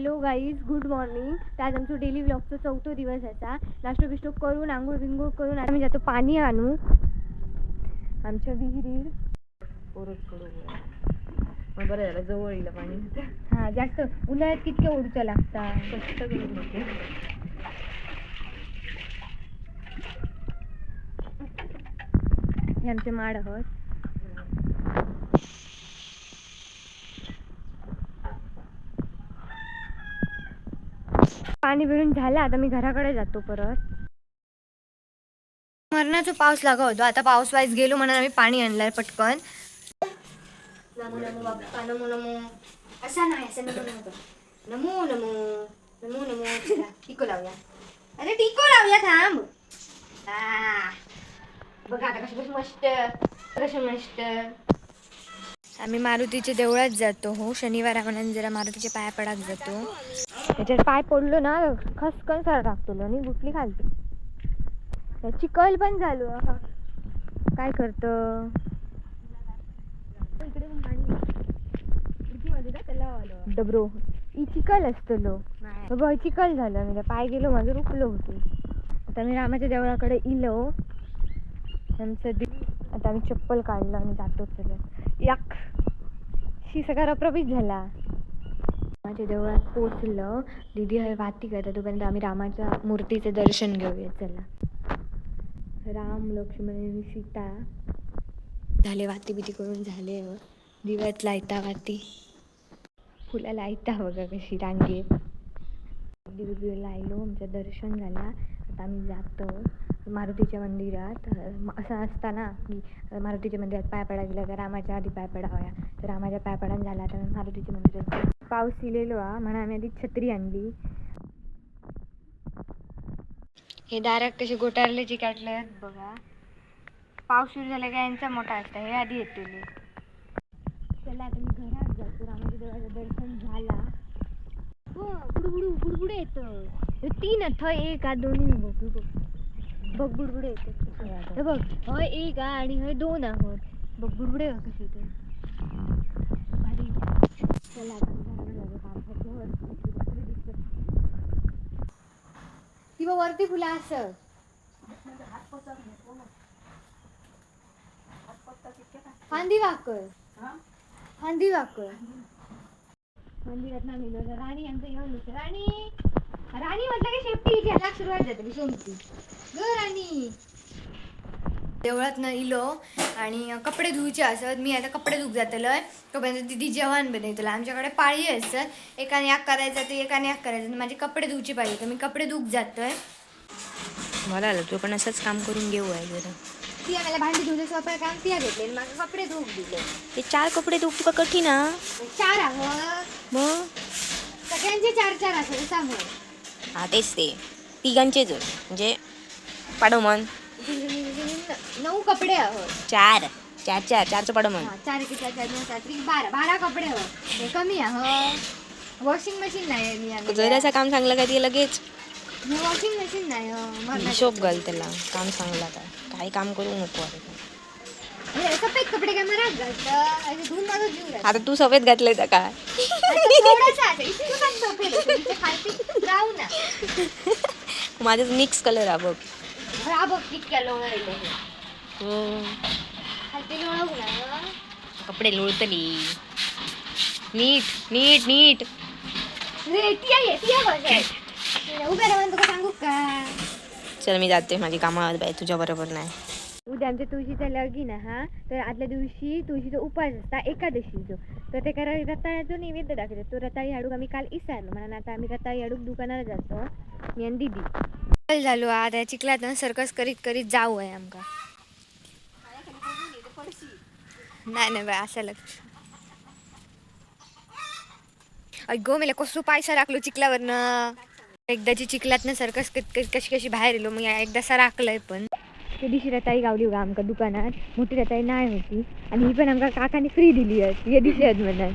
Hello guys, good morning. तर आज आमचो डेली व्लॉगचो चौथो दिवस असा. नाश्तो बिश्तो करून, आंघोळ बिंघोळ करून आता आम्ही जातो पाणी आणू आमच्या विहिरीर. पोरच कडू. मग बरं झालं जवळ येईल पाणी. हा, जास्त उन्हाळ्यात कितके ओढूचा लागता. कष्ट करून नको. हे आमचे माड आहोत. पाणी भरून झालं, आता मी घराकडे जातो परत. मरणाचा पाऊस लागा होतो, आता पाऊस वाईज गेलो म्हणून आम्ही पाणी आणलंय पटकन. नमो नमो बाप्पा, नमो नमो. असा नाही, असं नमो नमो कर. नमो नमो नमो नमो. चला, टिको लावूया. अरे, टिको लावूया, थांब. आ. बघा आता कसं कसं मस्त, कसं मस्त. आम्ही मारुतीच्या देवळात जातो. हो, शनिवार म्हणून जरा मारुतीच्या पाया पडाक जातो. त्याच्यात पाय पडलो ना, खसकन सारा टाकतो आणि गुटली घालतो. चिकल पण झालो. हा. काय करतो? इकडे पण पाणी तलाव आलो. Dubrow E चिकल असतलो. बघ, चिकल झालं म्हणजे पाय गेलो माझं, रुकलो होतो. आता मी रामाच्या देवळाकडे इलो. आमचं आता आम्ही चप्पल काढलं आणि जातो. चलत. याक शी, सगळा रपरपीत झाला. माझ्या देवळात पोचलं. दीदी हय वाती करता, तोपर्यंत आम्ही रामाच्या मूर्तीचं दर्शन घेऊया. चला, राम, लक्ष्मण आणि सीता. झाले वाती बिती करून झाले. दिव्यात लायता वाती, फुलं लायता. बघा कशी रांगेत दिवे बिवे लायलो. आमचं दर्शन झाला. आता आम्ही जातो मारुतीच्या मंदिरात. असं असताना की मारुतीच्या मंदिरात पाय पडा गेला तर रामाच्या आधी पाय पडावया. तर रामाच्या पाय पडान झाला, तर आम्ही मारुतीच्या मंदिरात जाऊ. पाऊस इलेलो हा म्हणून आम्ही आधी छत्री आणली. हे दारात कसे गोटारले चिकाटले आहेत बघा. पाऊस सुरू झाला का यांचा मोठा असता, हे आधी येते. चला, आता मी घरात जातो. रामाच्या देवाचं दर्शन झाला. हो, बुडबुडू बुडबुडे येतं. हे तीन थंय एक आ, दोन्ही. बघ बघ बघ, बुडबुडे येतात. हे बघ, हय एक आ आणि हय दोन आहोत. बघ, बुडबुडे बघ कसे ते भारी. चला, आता मी घराकडे जातो. बाप्पाचं वरती दिसतात. ती बघ, वरती फुलं असं. फांदी वाकर, फांदी वाकर. मंदिरात ना मिलो राणी आमचं येऊन बसलं. राणी, राणी म्हटलं की शेपटी घ्यायला सुरुवात जाते सोमती. ग राणी. देवळात न इलो आणि कपडे धुवचे असत. मी आता कपडे धुक जातलय, तोपर्यंत दिदी जेवण बनवतलं. आमच्याकडे पाळी असत, एकाने याक करायचं तर एकाने याक करायचं. माझे कपडे धुवचे पाहिजे, तर मी कपडे धुक जातोय. मला आलं, तू पण असंच काम करून घेऊ आहे जरा. ती आम्हाला भांडी धुवचं सोपं काम तिया घेतले आणि माझे कपडे धुवून दिले. ते चार कपडे धुवूक तुका कठीण हा? चार आहोत. मग? सगळ्यांचे चार चार असत सांगू. हा, तेच ते तिघांचेच म्हणजे पाडो मन. नऊ कपडे आहोत. चार चार चार चारचं पाडो मन. हा, चार एके चार, चार दोन सात त्रिक 12, 12 कपडे आहोत. हे कमी आहोत. वॉशिंग मशीन नाही आहे मी आम्ही. जरासा काम सांगलं का ती लगेच. वॉशिंग मशीन नाही हो, मरणाचं. हिशोब घाल त्याला. काम सांगला काय काय काम करू नको आता. हे सफेद कपडे काय मरात घालतं? असे धुवून माझा जीव जातो. आता तू सफेद घातलंय तर काय? आता थोडंसं असं, इतकं पण सफेद असं, इथे खालती ब्राऊन आहे. माझं मिक्स कलर हा बघ. हा बघ, कितक्या लोळायले हे. हो. खालती लोळवू ना हं. कपडे लोळतली. नीट नीट नीट. रे, टिया ये, टिया बस. उभ्या राहून तुका सांगू का? चल, मी जाते माझी कामावर बाई, तुझ्या बरोबर नाही. उद्या आमच्या तुळशीचं लगीन हा. तर आदल्या दिवशी तुळशीचा उपास असता, एकादशीचो. तर ते करा रताळ्याचो नैवेद्य दाखवतात. तो रताळी हाडूक आम्ही काल इसारलो म्हणून आता आम्ही रताळी हाडूक दुकानाला जातो, मी आणि दीदी. झालो आता चिखलात ना सर्कस करीत करीत जाऊ आहे आमका. नाही नाही बाय, असं लक्ष. अगो मला कसो पायसा राखलो चिखलावरनं. एकदाची चिखलात ना सर्कस करीत करीत कशी कशी बाहेर येलो. मग एकदा राखलंय पण. त्या दिवशी रताळी गावली बघा आमका दुकानात. मोठी रताळी नाही होती आणि ही पण आमका काकाने फ्री दिली आहे या दिवशी आहेत म्हणून.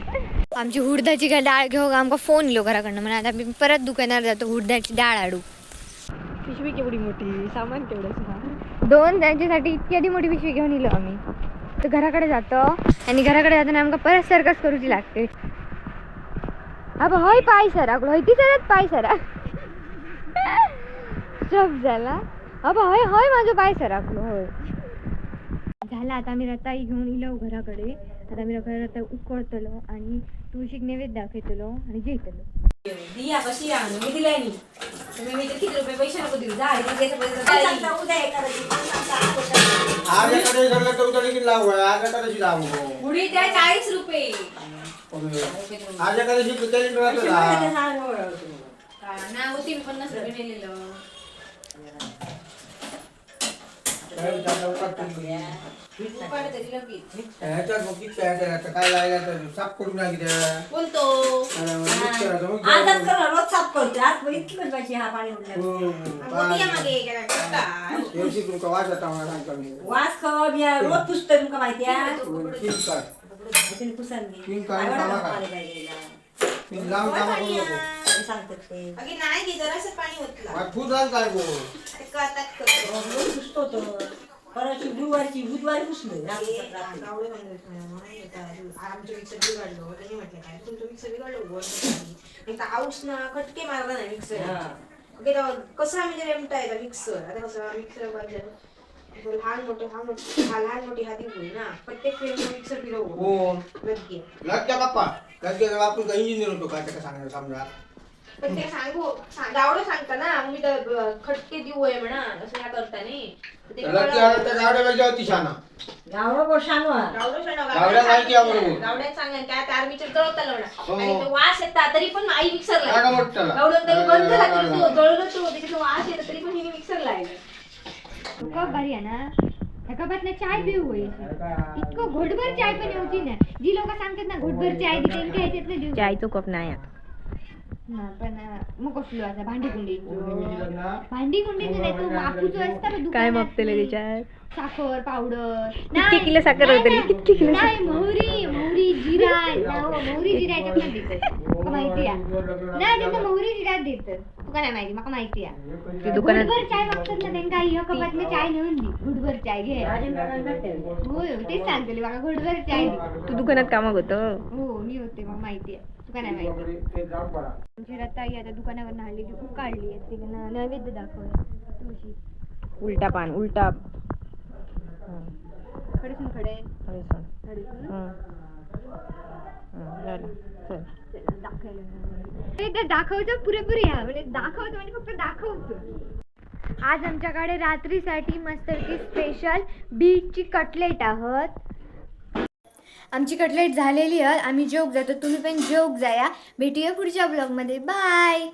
आमची हुडदाची काय डाळ घेऊ आमका फोन येलो घराकडनं, म्हणून आता आम्ही परत दुकानावर जातो हुडदाची डाळ हाडू. पिशवी केवढी मोठी, सामान केवढं. दोन त्यांच्यासाठी इतकी आधी मोठी पिशवी घेऊन येलो आम्ही. तर घराकडे जातो आणि घराकडे जाताना आमका परत सर्कस करूची लागते. अब हय पाय सराकलो, हय ती सरत पाय सराक स्टॉप झाला. अब हय हय माझो पाय सराकलो हय. झाला. आता आमी रताळी घेऊन इलो घराकडे. आता आमी रताळी उकडतलो आणि तुळशीक नैवेद्य दाखयतलो आणि जेयतलो. दिया कशी या मी दिलाय नी तुम्ही, मी तर किती रुपये पैसे नको देऊ जा. उद्या एकादशी. आज एकादशी ठरलं तर उद्या लगीन लावू. आज एकादशी लावू. पुढे त्या 40 रुपये. आज एकादशी कॅलेंडर राहतं. ना होती मी 50 रुपये नेलेलं. उपाड तरी लगेच. ह्याच्यात मग किती ह्याच्यात आता काय लायला तर साफ करून नाही त्या. बोलतो. आजच कर, रोज साफ करतो. आज इतकी पाहिजे हा पाणी उडलं. हो, बोलती मागे काय. व्यवस्थित तुमका वास आता मला सांगता मी. वास खवा मी रोज पुसतोय, तुमका माहिती आहे. तीन काय पुसान घे. तीन काय कामा काय तीन लांब कामा करू नको. सांगतात ते. अगे नाही घे, जरासं पाणी ओतला. वाट फुट राहील काय गो. ते कळतात करतो. रोज पुसतो तो. परवाची गुरुवारची बुधवारी पुसलोय रात्री रात्री. आमचं मिक्सर बिघडलो. त्यांनी म्हटलं काय तुमचं मिक्सर बिघडलं उघड. आऊस ना खटके मारला नाही मिक्सर. कसं म्हणजे रेमटा येता मिक्सर. आता कसं मिक्सर लहान मोठे हा मोठे हा लहान मोठी हाती होईल ना प्रत्येक फ्रेम मिक्सर फिरवू. हो. नक्की. लग्या बाप्पा लग्या, आपण काही इंजिनियर होतो काय त्याला सांगायला समजा. पण ते सांगू गावडं सांगता ना मग मी तर खटके देऊ आहे म्हणा असं ह्या करता नाही तर ते लग्या आला त्या गावड्या पाहिजे होती शाना. गावडं बोशानो हा. गावडं शाणं, गावड्या माहिती आहे बरोबर. गावड्या सांगा काय आता आर्मीच्या जळवताला म्हणा. हो. आणि तो वास येता तरी पण आई मिक्सर काय लावली. मोठ्याला? गावडं तरी बंद झाला तरी तो जळलो तो त्याच्यात वास येतो तरी पण हिने मिक्सर लावलं. तो कप भारी आहे ना. ह्या कपात चाय पिऊ होईल. इतकं घोटभर चाय पण येऊची ना. जी लोक सांगतात ना घोटभर चाय दी, त्यांच्या ह्याच्यातलं देऊ. चायचो कप नाही. ना पण मग कसलो आता भांडी कुंडी, भांडी कुंडीचं नाही, तो मापूचो असता बघ काय दुकानात. मापतले त्याच्यात? साखर पावडर. किती किलो साखर होतली? किती किलो? नाही, मोहरी मोहरी जिरा ना हो, मोहरी जिरा याच्यात देतात. तुका माहिती आहे नाही? तिथं मोहरी जिरा देतात. तुका नाही माहिती? माका माहिती आहे. ती दुकानात घुटभर चाय मागतात ना त्यांका, ह्या कपातनं चाय नेऊन दी, घुटभर चाय घे. हो, तेच सांगतली माका, घुटभर चाय दे. तू दुकानात कामाक होतं. हो, मी होते, मग माहिती आहे. तुका नाही माहिती? आमची रताळी आता दुकानावर आणलेली उकाळली आहे. ते नैवेद्य दाखवलं तुळशी. उलटा पान उलटा. खडसून खडे खडसून. चल. दाखवलं ते दाखवतो पुरेपुरी हा म्हणजे दाखवतो म्हणजे फक्त दाखवतो. आज आमच्याकडे रात्रीसाठी मस्तपैकी स्पेशल बीटची कटलेट आहोत. आमची कटलेट झालेली आहे. आम्ही जेवूक जातो, तुम्ही पण जेवूक जाया. भेटूया पुढच्या ब्लॉगमध्ये. बाय.